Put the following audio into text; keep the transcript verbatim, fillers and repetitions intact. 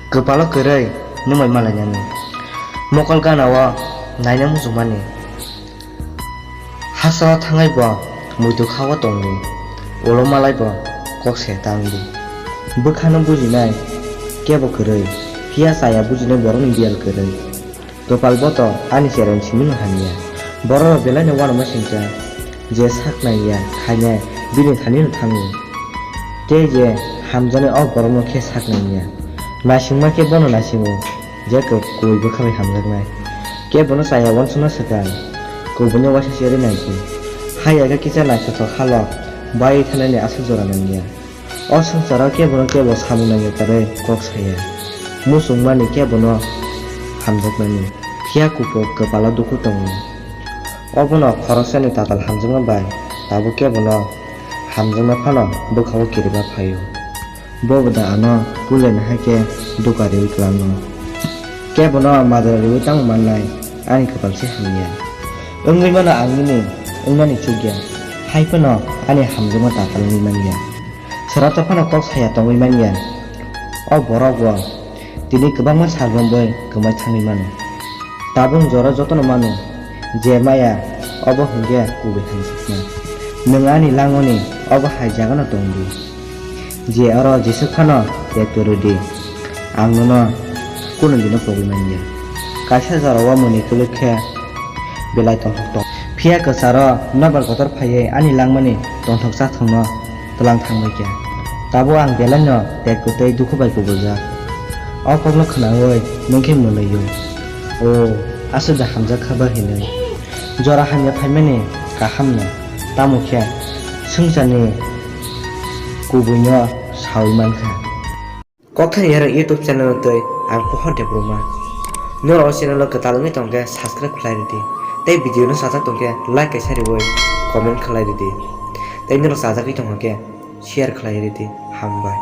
Kwpalo kwrwi nwng bai malainani. Mokol gana o naina muchungmani. Hasteo thangwi bo muitu kha o tongdi. Ulo malai bo kok se tangdi. Bwkhano bujinai kebo kwrwi. Phiya chaya bujinai borokni biyal kwrwi. Kwpal bo to ani chereng simi no hamya. Borok rok belai no uanama singcha. Je sak naiya, khainai, bini thani no thango. Tei je hamjaknai o borokno khe sak naiya. Naisingma khe bono naisingo, je kwk kubui bwkha bai hamjaknai. Khe bono chaya uansukna swkang, kubuino uaisa cherwi naikhe. Hai ya khe kisa naithothok halok, bai thanani aswk jora nangya. O swngcharo kebono kebo samung nangya kwrwi kok saya. Muchungmani kebono hamjakmani. Phiya kupuk kwpalo dukhu tongo. Obono khoroksani tatal hamjakma bai tabuk kebono hamjakma phano bwkha-o kirima phaio. Bo da ano puilani hai khe duka riwi klango. Kebono majra riwi tamo mannai ani kwpal se hamya. Wngwi mano ang nini wngnani chukya, hai phano ani hamjakma tatal wngwi manya. Chwrato phano kok saya tongwi manya. O borok bo tini kwbangma sal romwi kwmai thangwi mano. Tabuk jora jotono mano, je maya obo hwnkhe kubui hamjakma. Nwng ani langmani obo hai jagano tongdi, je oro jeswk phano yak kwrwidi, ang nono kunu dino pogwi manya. Kaisa jorao mwnwi kwlwk khe belai tongthok tong. Phiya kwcharo nobar kotor phaiwi ani langmani tongthok chathokno twlang thangbaikha. Tabuk ang belaino tek kwtwi dukhu bai kubuljak. O kokno khwnawi nwng khe mwnwio. O, aswk da hamjak kha ba hinwi. Jora hamya phaimani kahamno, tamo khe swngcharni kubuino sawi mankha. Kokthani Yarwng YouTube channel-o tei ang Pohor Debbarma. Norok o channel-o kwtal wngwi tongkhe subscribe khlai rwdi. Tei video no sajak tongkhe like kaisa riwi comment khlai rwdi. Tei norok chajagwi tongkhe share khlai rwdi. Hambai.